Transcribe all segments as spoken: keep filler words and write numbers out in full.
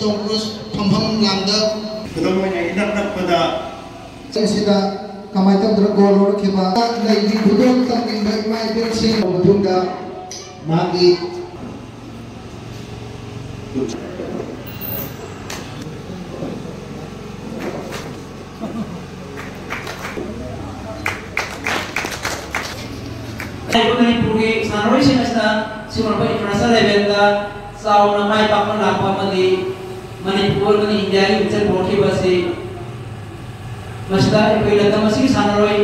ꯐꯝꯐꯝ ꯂꯥꯡꯗ ꯈꯨꯗꯝ ꯑꯣꯏꯅ ꯏꯅꯛ ꯅꯛꯄꯗ ꯑꯁꯤꯗ ꯀꯃꯥꯏꯅ ꯇꯧꯗꯅ ꯒꯣꯜ ꯂꯧꯔꯛꯈꯤꯕ ꯂꯩꯒꯤ ꯈꯨꯗꯣꯜ ꯇꯝꯕꯤꯕ ꯏꯃꯥ ꯏꯕꯦꯜꯁꯤꯡ ꯃꯇꯨꯡꯗ ꯃꯥꯒꯤ ꯃꯅꯤꯄꯨꯔꯒꯤ ꯁꯥꯟꯅꯔꯣꯏꯁꯤꯡ ꯑꯁꯤꯅ ꯁꯤꯒꯨꯝꯂꯕ international levelꯗ ꯆꯥꯎꯅ ꯃꯥꯏ ꯄꯥꯛꯅ ꯂꯥꯛꯄ ꯑꯃꯗꯤ ꯃꯅꯤꯄꯨꯔ ꯑꯃꯗꯤ ꯏꯟꯗꯤꯌꯥꯒꯤ ꯃꯤꯡꯆꯠ ꯄꯨꯔꯛꯈꯤꯕ ꯑꯁꯤ ꯃꯁꯤꯗ ꯑꯩꯈꯣꯏ ꯂꯝꯗꯝ ꯑꯁꯤꯒꯤ ꯁꯥꯟꯅꯔꯣꯏ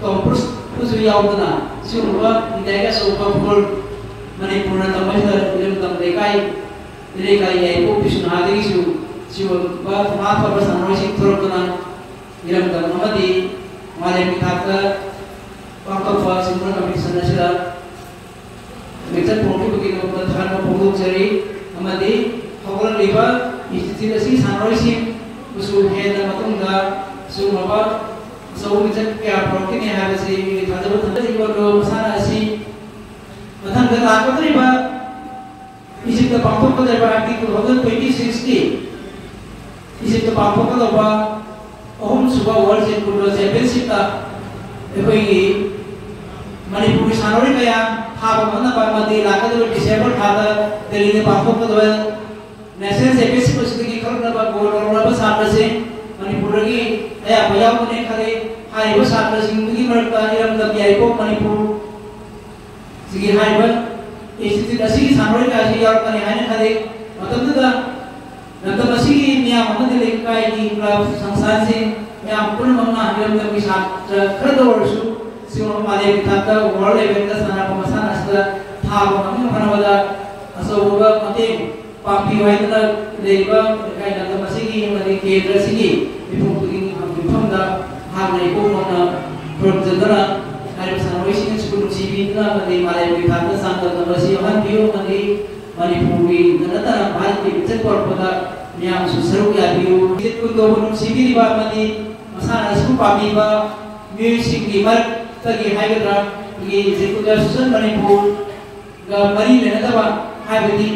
ꯇꯣꯝ ꯀ꯭ꯔꯨꯁꯄꯨꯁꯨ ꯌꯥꯎꯗꯅ ꯁꯤꯒꯨꯝꯂꯕ ꯏꯟꯗꯤꯌꯥꯒꯤ ꯑꯆꯧꯕ ꯐꯨꯠꯕꯣꯜ ꯃꯅꯤꯄꯨꯔꯅ ꯇꯝꯕꯁꯤꯗ ꯏꯔꯝꯗꯝ ꯂꯩꯀꯥꯏ ꯏꯔꯩꯀꯥꯏ ꯌꯥꯏꯔꯤꯄꯣꯛ ꯄꯤꯁꯨꯝ ꯍꯥꯗꯒꯤꯁꯨ ꯁꯤꯒꯨꯝꯕ ꯊꯧꯅꯥ ꯐꯕ ꯁꯥꯟꯅꯔꯣꯏꯁꯤꯡ ꯊꯣꯔꯛꯇꯨꯅ ꯏꯔꯝꯗꯝ ꯑꯃꯗꯤ ꯃꯥꯂꯦꯝꯒꯤ ꯊꯥꯛꯇ ꯄꯥꯡꯊꯣꯛꯄ ꯁꯤꯒꯨꯝꯕ competition ꯑꯁꯤꯗ ꯃꯤꯡꯆꯠ ꯄꯨꯔꯛꯈꯤꯕꯒꯤꯗꯃꯛꯇ ꯊꯥꯒꯠꯄ ꯐꯣꯡꯗꯣꯛꯆꯔꯤ꯫ ꯑꯃꯗꯤ ꯍꯧꯒꯠꯂꯛꯂꯤꯕ institute ꯑꯁꯤꯒꯤ ꯁꯥꯟꯅꯔꯣꯏꯁꯤꯡꯕꯨꯁꯨ ꯍꯦꯟꯅ ꯃꯇꯨꯡꯗ ꯁꯤꯒꯨꯝꯂꯕ ꯑꯆꯧꯕ ꯃꯤꯡꯆꯠ ꯀꯌꯥ ꯄꯨꯔꯛꯀꯅꯤ ꯍꯥꯏꯕꯁꯤ ꯑꯩꯒꯤ ꯊꯥꯖꯕ ꯊꯝꯖꯔꯤ꯫ ꯃꯁꯥꯟꯅ ꯑꯁꯤ ꯃꯊꯪꯗ ꯂꯥꯛꯀꯗꯧꯔꯤꯕ ꯏꯖꯤꯞꯇ ꯄꯥꯡꯊꯣꯛꯀꯗꯧꯔꯤꯕ, ꯍꯥꯏꯕꯗꯤ two thousand twenty sixꯀꯤ ꯏꯖꯤꯞꯇ ꯄꯥꯡꯊꯣꯛꯀꯗꯧꯕ ꯑꯍꯨꯝꯁꯨꯕ World Judo Championshipꯇ ꯑꯩꯈꯣꯏꯒꯤ ꯃꯅꯤꯄꯨꯔꯒꯤ ꯁꯥꯟꯅꯔꯣꯏ ꯀꯌꯥ ꯊꯥꯕ ꯉꯝꯅꯕ ꯑꯃꯗꯤ ꯂꯥꯛꯀꯗꯧꯔꯤꯕ December ꯊꯥꯗ ꯗꯦꯜꯂꯤꯗ ꯄꯥꯡꯊꯣꯛꯀꯗꯧꯔꯤꯕ National Championship ꯑꯁꯤꯗꯒꯤ ꯈꯜꯂꯛꯅꯕ ꯒꯣꯜ ꯂꯧꯔꯕ ꯁꯥꯇ꯭ꯔꯁꯤꯡ ꯃꯅꯤꯄꯨꯔꯗꯒꯤ ꯑꯌꯥꯝꯕ ꯌꯥꯎꯒꯅꯤ ꯈꯜꯂꯤ꯫ ꯍꯥꯏꯔꯤꯕ ꯁꯥꯇ꯭ꯔꯁꯤꯡꯗꯨꯒꯤ ꯃꯔꯛꯇ ꯏꯔꯝꯗꯝ ꯌꯥꯏꯔꯤꯄꯣꯛ ꯃꯅꯤꯄꯨꯔ ꯁꯤꯒꯤ ꯍꯥꯏꯔꯤꯕ institute ꯑꯁꯤꯒꯤ ꯁꯥꯟꯅꯔꯣꯏ ꯀꯌꯥꯁꯤ ꯌꯥꯎꯔꯛꯀꯅꯤ ꯍꯥꯏꯅ ꯈꯜꯂꯤ꯫ ꯃꯇꯝꯗꯨꯗ ꯂꯝꯗꯝ ꯑꯁꯤꯒꯤ ꯃꯤꯌꯥꯝ ꯑꯃꯗꯤ ꯂꯩꯀꯥꯏꯒꯤ club ꯁꯪꯁꯊꯥꯟꯁꯤꯡ ꯃꯌꯥꯝ ꯄꯨꯝꯅꯃꯛꯅ ꯏꯔꯝꯗꯝꯒꯤ ꯁꯥꯇ꯭ꯔ ꯈꯔꯗ ꯑꯣꯏꯔꯁꯨ ꯁꯤꯒꯨꯝꯕ ꯃꯥꯂꯦꯝꯒꯤ ꯊꯥꯛꯇ world levelꯗ ꯁꯥꯟꯅꯕ ꯃꯁꯥꯟꯅ ꯑꯁꯤꯗ ꯊꯥꯕ ꯉꯝꯅꯕ ꯍꯣꯠꯅꯕꯗ ꯑꯆꯧꯕ ꯃꯇꯦꯡ ꯄꯥꯡꯕꯤꯌꯨ ꯍꯥꯏꯗꯨꯅ ꯂꯩꯔꯤꯕ ꯂꯩꯀꯥꯏ ꯂꯝꯗꯝ ꯑꯁꯤꯒꯤ ꯑꯃꯗꯤ ꯀꯦꯟꯗ꯭ꯔ ꯑꯁꯤꯒꯤ ꯃꯤꯐꯝ ꯈꯨꯗꯤꯡꯒꯤ ꯃꯐꯝꯗ ꯍꯥꯟꯅ ꯏꯀꯣꯛ ꯃꯣꯠꯅ ꯈꯨꯔꯨꯝꯖꯗꯨꯅ ꯍꯥꯏꯔꯤꯕ ꯁꯥꯟꯅꯔꯣꯏꯁꯤꯡ ꯑꯁꯤꯕꯨ ꯅꯨꯡꯁꯤꯕꯤꯗꯨꯅ ꯑꯃꯗꯤ ꯃꯥꯂꯦꯝꯒꯤ ꯊꯥꯛꯇ ꯆꯥꯡꯗꯝꯅꯕ ꯑꯁꯤ ꯌꯥꯎꯍꯟꯕꯤꯌꯨ ꯑꯃꯗꯤ ꯃꯅꯤꯄꯨꯔꯒꯤ ꯅꯠꯇꯅ ꯚꯥꯔꯠꯀꯤ ꯃꯤꯡꯆꯠ ꯄꯨꯔꯛꯄꯗ ꯃꯤꯌꯥꯝꯁꯨ ꯁꯔꯨꯛ ꯌꯥꯕꯤꯌꯨ꯫ ꯖꯤꯠ ꯀꯨꯟꯗꯣꯕꯨ ꯅꯨꯡꯁꯤꯕꯤꯔꯤꯕ ꯑꯃꯗꯤ ꯃꯁꯥꯟꯅ ꯑꯁꯤꯕꯨ ꯄꯥꯝꯕꯤꯕ ꯃꯤꯑꯣꯏꯁꯤꯡꯒꯤ ꯃꯔꯛꯇꯒꯤ ꯍꯥꯏꯒꯗ꯭ꯔꯥ, ꯑꯩꯈꯣꯏꯒꯤ ꯖꯤꯠ ꯀꯨꯟꯗꯣ ꯑꯦꯁꯣꯁꯤꯌꯦꯁꯟ ꯃꯅꯤꯄꯨꯔꯒ ꯃꯔꯤ ꯂꯩꯅꯗꯕ, ꯍꯥꯏꯕꯗꯤ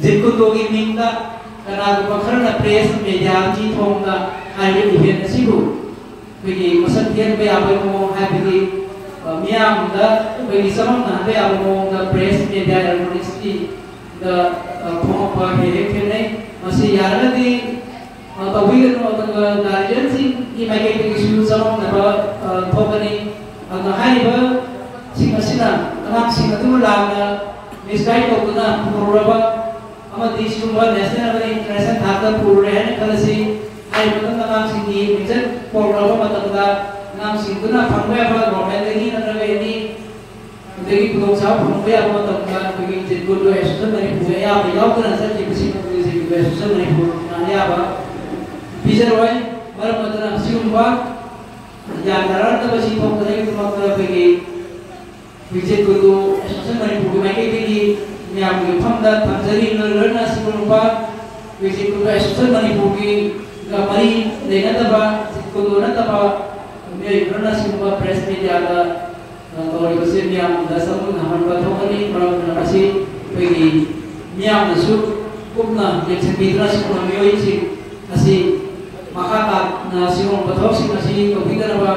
ꯖꯤꯠ ꯀꯨꯟꯗꯣꯒꯤ ꯃꯤꯡꯗ ꯀꯅꯥꯒꯨꯝꯕ ꯈꯔꯅ ꯄ꯭ꯔꯦꯁ ꯃꯦꯗꯤꯌꯥꯒꯤ ꯊꯣꯡꯗ ꯍꯥꯏꯔꯤꯕ ꯏꯚꯦꯟ ꯑꯁꯤꯕꯨ ꯑꯩꯈꯣꯏꯒꯤ ꯃꯁꯛ ꯊꯦꯠꯄ ꯌꯥꯕꯒꯤ ꯃꯑꯣꯡ, ꯍꯥꯏꯕꯗꯤ, ꯑ, ꯃꯤꯌꯥꯝꯗ ꯑꯩꯈꯣꯏꯒꯤ ꯆꯃꯝꯅꯍꯟꯕ ꯌꯥꯕ ꯃꯑꯣꯡꯗ ꯄ꯭ꯔꯦꯁ ꯃꯦꯗꯤꯌꯥ ꯏꯂꯦꯛꯇ꯭ꯔꯣꯅꯤꯛꯁꯀꯤꯗ, ꯑ, ꯐꯣꯡꯉꯛꯄ ꯍꯦꯛ ꯍꯦꯛ ꯊꯦꯡꯅꯩ꯫ ꯃꯁꯤ ꯌꯥꯔꯒꯗꯤ, ꯑ, ꯇꯧꯕꯤꯒꯅꯨ, ꯑꯗꯨꯒ ꯒꯥꯔꯖꯤꯌꯟꯁꯤꯡꯒꯤ ꯃꯥꯏꯀꯩꯗꯒꯤꯁꯨ ꯆꯃꯝꯅꯕ, ꯑ, ꯊꯣꯛꯀꯅꯤ꯫ ꯑꯗꯨꯅ ꯍꯥꯏꯔꯤꯕꯁꯤꯡ ꯑꯁꯤꯅ ꯑꯉꯥꯡꯁꯤꯡ ꯑꯗꯨꯕꯨ ꯂꯥꯟꯅ ꯃꯤꯁꯒꯥꯏꯗ ꯇꯧꯗꯨꯅ ꯄꯨꯔꯨꯔꯕ ꯑꯃꯗꯤ ꯁꯤꯒꯨꯝꯕ ꯅꯦꯁꯅꯦꯜ ꯑꯃꯗꯤ ꯏꯟꯇꯔꯅꯦꯁꯅꯦꯜ ꯊꯥꯛꯇ ꯄꯨꯔꯨꯔꯦ ꯍꯥꯏꯅ ꯈꯜꯂꯁꯤ꯫ ꯍꯥꯏꯔꯤꯕ ꯃꯇꯝꯗ ꯑꯉꯥꯡꯁꯤꯡꯒꯤ ꯃꯤꯡꯆꯠ ꯄꯣꯛꯂꯕ ꯃꯇꯝꯗ ꯑꯉꯥꯡꯁꯤꯡꯗꯨꯅ ꯐꯪꯕ ꯌꯥꯕ ꯒꯣꯔꯃꯦꯟꯗꯒꯤ ꯅꯠꯇ꯭ꯔꯒ ꯑꯦꯅꯤ ꯑꯗꯒꯤ ꯈꯨꯗꯣꯡꯆꯥꯕ ꯐꯪꯕ ꯌꯥꯕ ꯃꯇꯝꯗ ꯑꯩꯈꯣꯏꯒꯤ ꯖꯤꯠ ꯒꯨꯟꯗꯨ ꯑꯦꯁꯣꯁꯤꯌꯦꯁꯟ ꯃꯅꯤꯄꯨꯔꯒꯤ ꯑꯌꯥꯕ ꯌꯥꯎꯗꯅ ꯆꯠꯈꯤꯕꯁꯤꯡ ꯑꯗꯨ ꯖꯤꯠ ꯒꯨꯟꯗꯨ ꯑꯦꯁꯣꯁꯤꯌꯦꯁꯟ ꯃꯅꯤꯄꯨꯔꯅ ꯑꯌꯥꯕ ꯄꯤꯖꯔꯣꯏ꯫ ꯃꯔꯝ ꯑꯗꯨꯅ ꯑꯁꯤꯒꯨꯝꯕ ꯌꯥꯅꯔꯛꯇꯕꯁꯤꯡ ꯊꯣꯛꯇꯅꯕꯒꯤꯗꯃꯛꯇ ꯑꯩꯈꯣꯏꯒꯤ ꯖꯤꯠ ꯒꯨꯟꯗꯨ ꯑꯦꯁꯣꯁꯤꯌꯦꯁꯟ ꯃꯅꯤꯄꯨꯔꯒꯤ ꯃꯥꯏꯀꯩꯗꯒꯤ ꯃꯌꯥꯝꯒꯤ ꯃꯐꯝꯗ ꯊꯝꯖꯔꯤ꯫ ꯂꯣꯏꯅ ꯂꯣꯏꯅꯅ ꯑꯁꯤꯒꯨꯝꯕ ꯖꯤꯠ ꯒꯨꯟꯗꯨ ꯑꯦꯁꯣꯁꯤꯌꯦꯁꯟ ꯃꯅꯤꯄꯨꯔꯒꯤꯒ ꯃꯔꯤ ꯂꯩꯅꯗꯕ, ꯖꯤꯠ ꯒꯨꯟꯗꯨ ꯅꯠꯇꯕ ꯃꯤꯑꯣꯏ ꯈꯔꯅ ꯑꯁꯤꯒꯨꯝꯕ ꯄ꯭ꯔꯦꯁ ꯃꯦꯗꯤꯌꯥꯗ, ꯑ, ꯇꯧꯔꯤꯕꯁꯦ ꯃꯤꯌꯥꯝꯗ ꯆꯃꯝꯅꯍꯟꯕ ꯊꯣꯛꯀꯅꯤ꯫ ꯃꯔꯝ ꯑꯗꯨꯅ ꯃꯁꯤ ꯑꯩꯈꯣꯏꯒꯤ ꯃꯤꯌꯥꯝꯅꯁꯨ ꯀꯨꯞꯅ ꯌꯦꯡꯁꯤꯟꯕꯤꯗꯨꯅ ꯁꯤꯒꯨꯝꯕ ꯃꯤꯑꯣꯏꯁꯤꯡ ꯑꯁꯤ ꯃꯈꯥ ꯇꯥꯅ ꯁꯤꯒꯨꯝꯕ ꯊꯕꯛꯁꯤꯡ ꯑꯁꯤ ꯇꯧꯕꯤꯗꯅꯕ